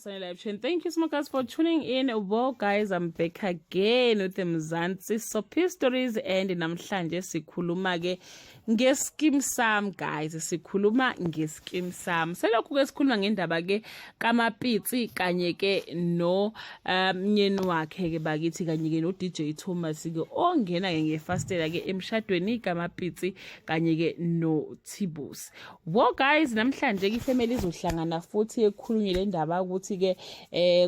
Sunny Live Chain. Thank you so much, guys, for tuning in. Well, guys, I'm back again with the Mzansi Soapie Stories, and namhlanje sikhuluma ke ngeSkeem Saam, guys. Sikhuluma ngeSkeem Saam. Selokhu ke sikhuluma ngendaba ke kaMapitsi kanye ke no mnyeni wakhe ke bakithi, kanye ke no DJ Thomas ke ongena ke ngefastela ke emshadweni kaMapitsi kanye ke no Tbose. Well, guys, namhlanje ke ifamily izohlangana futhi ekhulunywe le ndaba ukuthi ke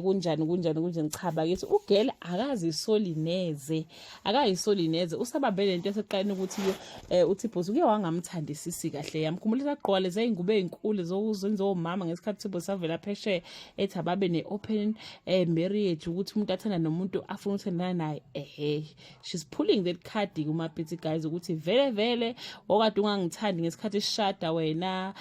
kunjani, kunjani, kunjani. Cha bakithi, ugirl akazisoli neze, akayisoli neze. Usabambe lento eseqaleni ukuthi ke uTbose uke wangamthandisisi kahle. Yamkhumbula agqoka lezi ingubo ezinkulu zokuzenza omama ngesikhathi uTbose avela phesheya, ethi ababe ne-open marriage, ukuthi umuntu athanda nomuntu afuna ukuthandana naye. Ehe, she's pulling that card kuMapitsi, guys, ukuthi vele vele okade ungangithandi ngesikhathi sishada wena,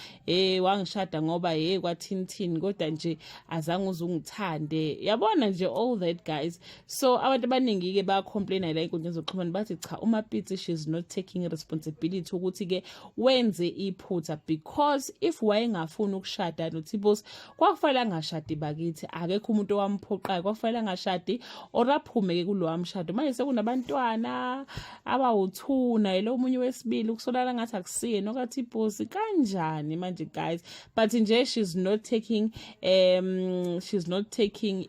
wangishada ngoba hey kwathini thini, kodwa nje azange uze ungithande, yabona nje, all that, guys. So abantu abaningi ke ba complain la enkundleni zokuxhumana, bathi cha, uMapitsi, she's not taking responsibility ukuthi ke wenze iphutha, because if wayengafuni ukushada noTbose, kwakufanele angashadi bakithi. Akekho umuntu owamphoqayo, kwakufanele angashadi or aphume ke kulowa mshado. Manje sekunabantwana abawu-2 naye lo munye wesibili, kusolala ngathi akusiye nokaTbose. Kanjani manje, guys? But nje she's not taking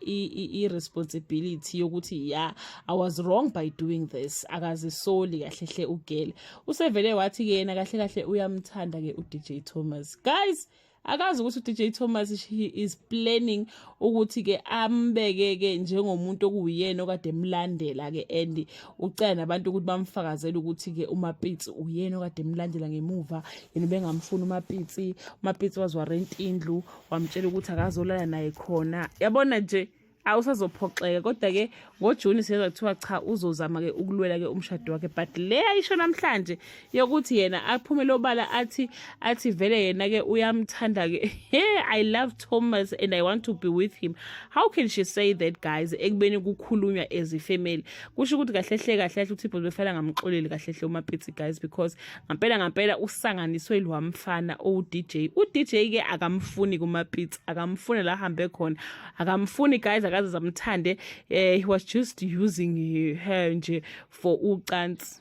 i-responsibility yokuthi, yeah, I was wrong by doing this. Akazisoli kahle hle ugirl. Usevele wathi ke yena kahle kahle uyamthanda ke uDJ Thomas, guys. Akazi ukuthi uDJ Thomas, he is planning ukuthi ke ambeke ke njengomuntu okuyena okade emlandela ke, and ucela nabantu ukuthi bamfakazele ukuthi ke uMapitsi uyena okade emlandela ngemuva. Yena bengamfuni uMapitsi. UMapitsi waze rent indlu, wamtshela ukuthi akazolala naye khona, yabona nje. Awusazophoxeka, kodwa ke ngoJuni siyezwa kuthiwa cha, uzozama ke ukulwela ke umshado wakhe. But le ayisho namhlanje yokuthi yena aphume lobala athi vele yena ke uyamthanda ke, "Hey, I love Thomas and I want to be with him." How can she say that, guys, ekubeni kukhulunywa as a family? Kusho ukuthi kahle hle kahle hle uTbose befela ngamxoleli kahle hle uMapitsi, guys, because ngampela ngampela usanganiswe lwamfana owu DJ. U DJ ke akamfuni kuMapitsi, akamfuni la hambe khona, akamfuni, guys, akaze zamthande. He was just using her nje for ucansi.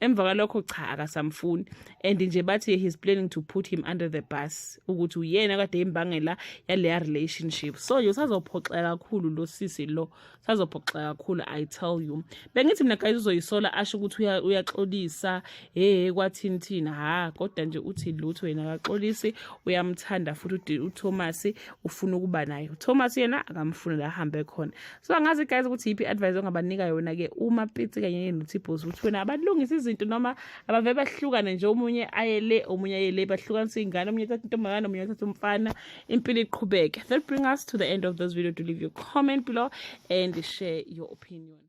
Emva kwalokho cha, akasamfuni. And nje bathi he's planning to put him under the bus ukuthi uyena kade imbangela yaleya relationship. So nje usazophoxeka kakhulu lo sisi lo, sazophoxeka kakhulu, I tell you. Bengithi mina, guys, uzoyisola, asho ukuthi uyaxolisa, hey, kwathini thina ha, kodwa nje uthi lutho, yena akaxolisi. Uyamthanda futhi uThomas, ufuna ukuba naye uThomas, yena akamfuni la ahambe khona. So angazi, guys, ukuthi yiphi advice ongabanika yona ke uMapitsi kanye noTbose, ukuthi wena abalungisa izinto noma abave bahlukane nje, omunye ayele, omunye ayele, bahlukanise ingane, omunye athathe intombazane, omunye athathe umfana, impilo iqhubeke. That bring us to the end of this video. To leave your comment below and share your opinion.